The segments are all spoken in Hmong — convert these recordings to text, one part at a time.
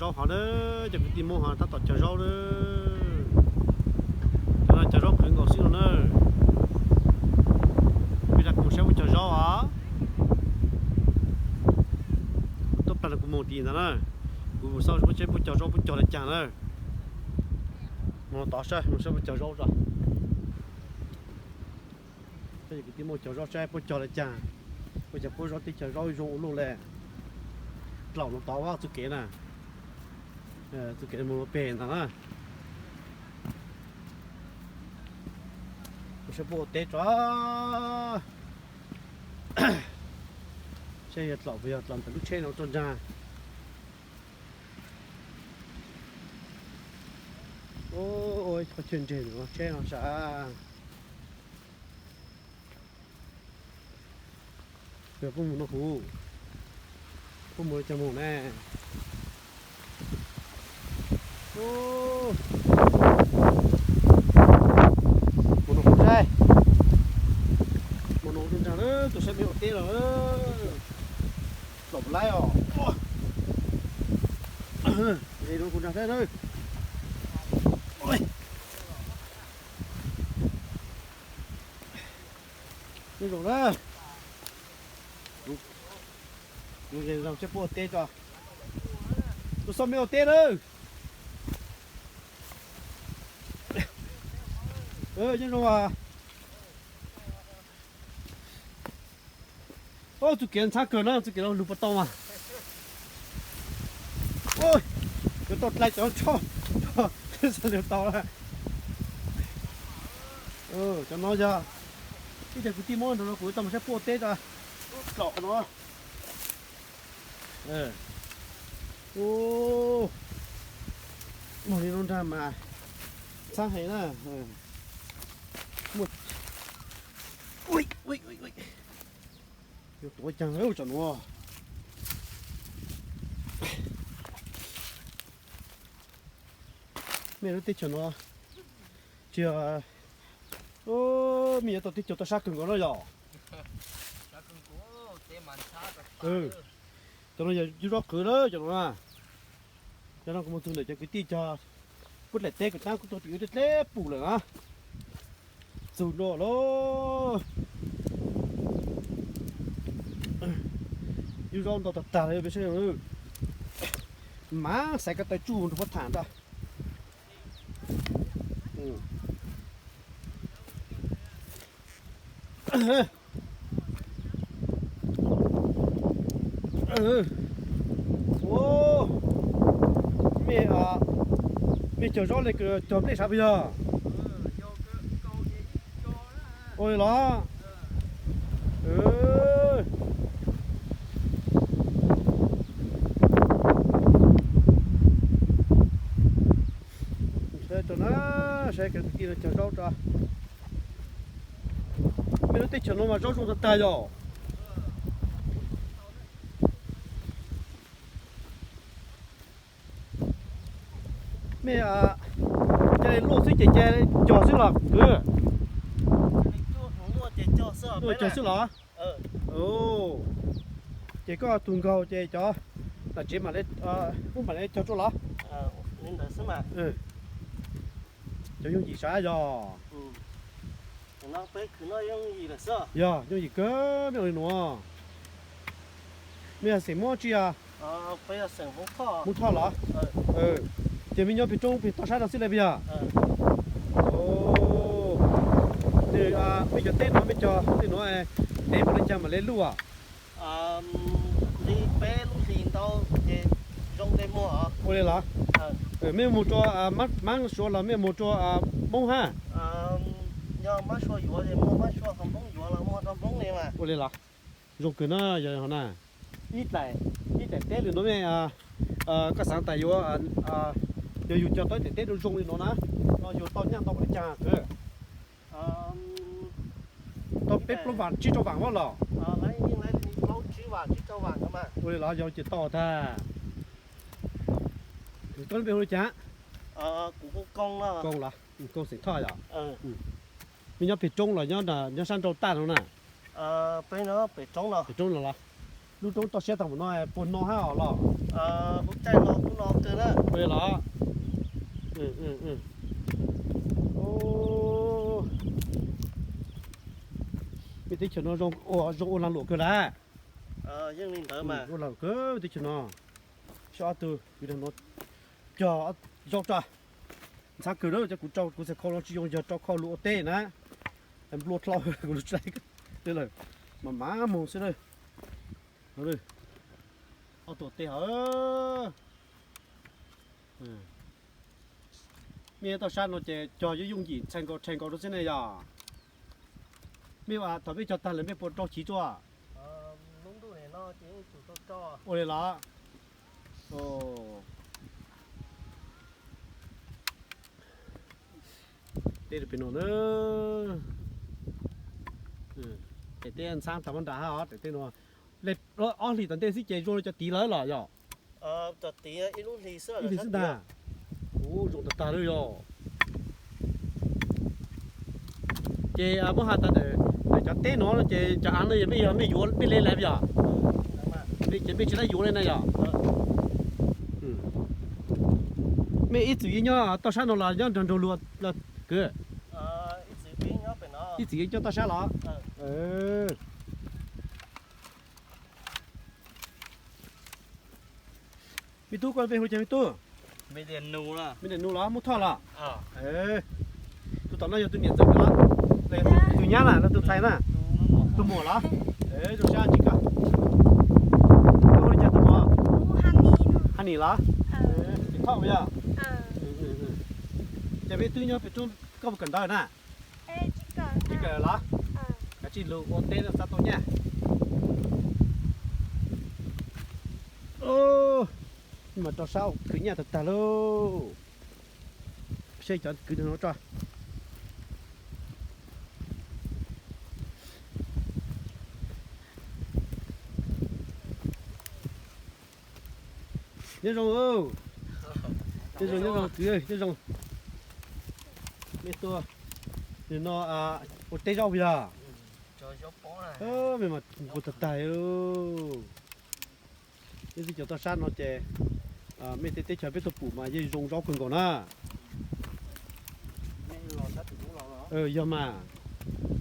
Zaub hov na, cov kwv tij Hmoob hov tab tom cog zaub na. Cov no cog zaub qhwv nkaus xwb no na. Peb rov kuv mus saib puab cog zaub os. Tuaj plag no kuv mus tim ntawd na. Kuv mus xauj saib puab cog zaub puab cog li cas na. Mus tod saib, mus saib puab cog zaub tso. Saib cov kwv tij Hmoob cog zaub saib puab cog li cas. Puab cog puab zaub teb chaws zaub zoo ua luaj li. Dlaum no tod txuj kev na. Txuj kev mus pem ntag na. Saib puab ua teb tso. Saib yog dlaum puas yog dlaum ntawm lub tsheb no tuaj ntsag. Ua ib qhov chaw nres ntawm no tsheb no sav. Yog puab mus no kuv, puab mus li cas mus ne? Mus no kuv saib, mus no kuv ntsag na, tuaj saib mej ua teb los. Dlaum laib os. Kuv ntsag saib na. Nyob zoo na. Mus ze zoo saib puab ua teb tso. Mus xauj mej ua teb na. Nyob zoo. Txuj kev ntxhab kawg na, txuj kev no lug puas tau mas. Yuav tau dlai cov tshoj, xav lug tau na. Cov no yog ib cov kwv tij Hmoob nrog rau kuv tau mus saib puab ua teb tso. Dlaum qhov no. Muaj li no nrag mas ntxhab heev na. Yuav tuav caag lawm tsam nuav. Mej lub teb chaws no tsis, mej yuav tau teb chaws toj sab kawg nkaus na yog. Cov no yog yug zaub qhwv lawm cov no na. Cov no kuv mus txug ntawm cov kwv tij cog puab dlaim teb kuv tab kuv tuaj tim wb dleb pum lawm na. Txug no lauj. Yug zaub ntau tag tag li peb sab. Mas xaiv ko taw tsuj rau puab tham ntag. Mej cog zaub le cog nplej sav puas yog? Ua li los. Saib rau na, saib kwv tij no cog zaub tso. Mej lub teb chaws no mas zaub zoo tag tag yog. Mej ca le luaj xwb ces ca cog xwb los kwv? Luaj cog xwb los. Ces koj tug nkaug ces cov nam tsev mam li, wb mam li cog rau los. Cov yooj yim sav yog. Yog yooj yim kawg mej ua li nuav. Mej yog xeem Moob tsi yog? Moob Thoj los? Ces mej nyob peg roob peg toj sab no xwb le puas yog? Nws, mej cov teb no mej cog tej nuav, ntev npaum li cas mam li luaj? Li peb lub hlis ntau ces zoo tej muag. Ua li los? Mej mus rua Mab Suav los mej mus rua Moob hab? Yog Mab Suav yuav ces muag Mab Suav, ho Hmoob yuav los muag rua Hmoob li mas. Ua li los? Zoo kawg na yog hov na. Ib daim teb li nuav mej, koj xaav tas yuav, yog yug cog tau ib daim teb zoo zoo li nuav na, no yug tau nyaj ntau npaum li cas kwv? Tau peb plaub vaam tsib rau vaam mab los? Ua li los yog ces tau tag. Koj lub npe hu li cas? Koos los? Koos xeem Thoj yog? Mej nyob peg roob los nyob sab nrau taj no na? Peg roob no los? Lub roob toj siab tag npaum no puas no hab os los? Lub caij no kuj no kawg na. Ua li los? Mej teb chaws no zoo ua lag luam kawg lawm. Ua lag luam kawg teb chaws no. Saib ob tug kwv no cog zaub rau. Ntxhab kawg lawm, cov kuv rau kuv txhais khau los tsis zoo, yog rau khau lus ua teb na. Nplua dlhau kuv lub tshais lawm, mas mas moog xwb na. Ob tug ua teb hov. Mej toj sab no ces cog yooj yooj yim txhais nkaus txhais nkaus rau xwb ne yog? Mej thaum mej cog tag lawm mej puas rau chiv rua? Ua li los? Teb pem no na. Daim teb ntxhab tag mab nram hab os, daim teb no. Ob hlis tom ntej xwb ces zoo li cov tid lawm los yog? Ib hlis xwb ntag. Ua zoo tag tag lawm yog. Ces muab has tas ntawm cov teb no ces cov av no yog mej yog mej yuav mej le lawm yog? Ces mej tsis tau yuav li na yog? Mej ib txwm yeej nyob toj sab no los nyob nrog nraug luag los kwv? Ib txwm yeej nyob toj sab los? Me tub, koj npe hu li cas me tub? Me Nus los? Muab Thoj los? Tus tom no yog tus niam ntxawm los? Tus nyab na los tus ntxhais na? Tus muam los? Zoo sab tsis koj. Koj hu li cas tus muam? Hanis los? Thoj yog? Ces me tub nyob pem roob koj puas kawm ntawv na? Tsis kawm los? Kav tsij lug ua teb xav tau nyaj. Mas rau sab khwv nyaj tag tag lauj. Saib cov kwv no tso. Nyob zoo, nyob zoo, nyob zoo kwv, nyob zoo. Mej tuaj, nim no ua teb zaub puas yog? Mej mas kuv tag tag. Ib txwm cov toj sab no ces mej tej teb chaws peb tuaj pum mas yeej zoo zaub kawg nkaus na. Yog mas,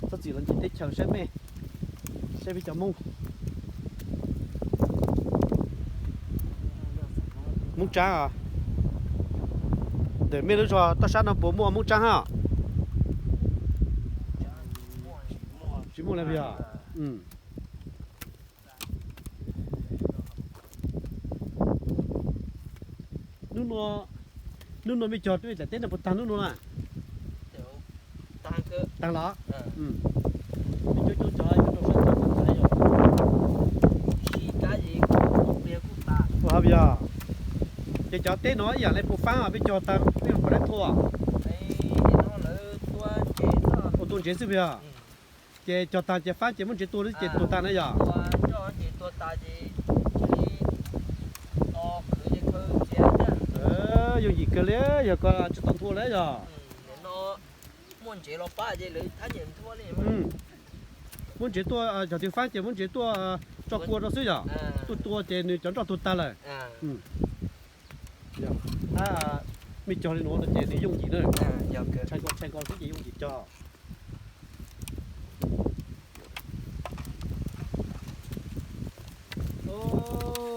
txhob txwm los ncig teb chaws saib mej, saib peb cov Hmoob. Hmoob Tsab os. Ntawm mej lub zos toj sab no puas muaj Hmoob Tsab hab? Tsis muaj li yog. Hnub no, hnub no mej cog mej daim teb no puas tag hnub no na? Tag los? Mej cov cov cov rau sab tag tag yog. Ua hab yog. Ces cov teb no ib yam li puas faab mej cog tag mej puas dai thua? Ua tua ntsev xwb puas yog? Ces cog tag ces faab ces muab ntsev tua ces tuag tag na yog? Yooj yim kawg li yog koj tsis tau thua li yog? Muab ntsev tuaj, cog twg faab ces muab ntsev tuaj tso kua rau xwb yog? Tuaj tua ces nws cov nroj tuag tag lawm. Mej cog li nuav no ces nws yooj yim na. Tshais nkaus tshais nkaus xwb ces yooj yim cog.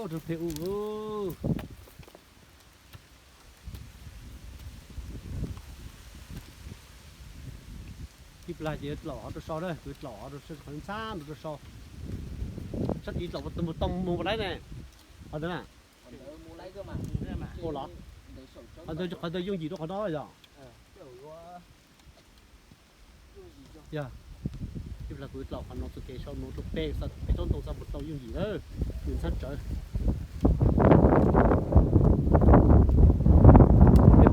Rau pem u. Tib plag ces dlaum hov rau sau na, kuv dlaum hov rau sau, qhov ntxhab rau sau. Sab tid dlaum mus tau mus laib ne. Qhov ntawd na. Ua los? Qhov ntawd, qhov ntawd yooj yim rau qhov no yog? Yog. Tib plag kuv dlaum qhov no txoj kev sau no rau pem, pem tsob ntoo xav mus tau yooj yim lawm, nws ntxhab tsawv.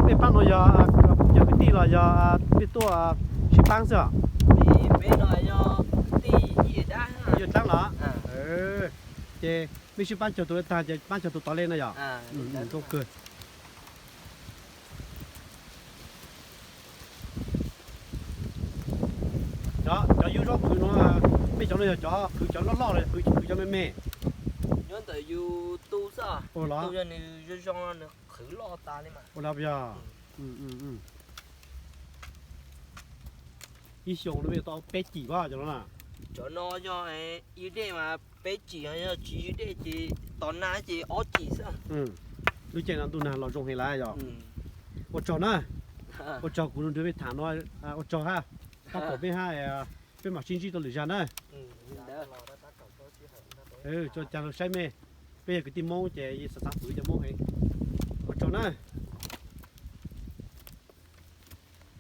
Mej paab no yog, yog kwv tij los yog mej tuaj sib paab xwb os? Yog dlaab los? Ces mej sib paab cog tus le tag ces paab cog tus tod le na yog? Zoo kawg. Cov yub zaub qhwv no, mej cov no yog cov qhwv cov loj loj los qhwv cov me me? Nyob ntawm yus tu xwb, ua los yog nws zoo zoo no nws qhwv loj tas li mas. Ua los yog ib xyoo no tau peb cim pab cov no na. Cov no yog ywj dej mas peb cim, yog tsis ywj dej ces tos nag ces ob cim xwb. Lub caij no ntuj nag los zoo heev lawm yog. Ua tsaug na, ua tsaug kuv nrog peb tham no, ua tsaug hab, tab tom peb hab, peb mam sib ntsib rau lwm zag na. Tso cas los saib mej, peb yog kwv tij Moob ces xav xav pum cov Moob heev. Ua tsaug na.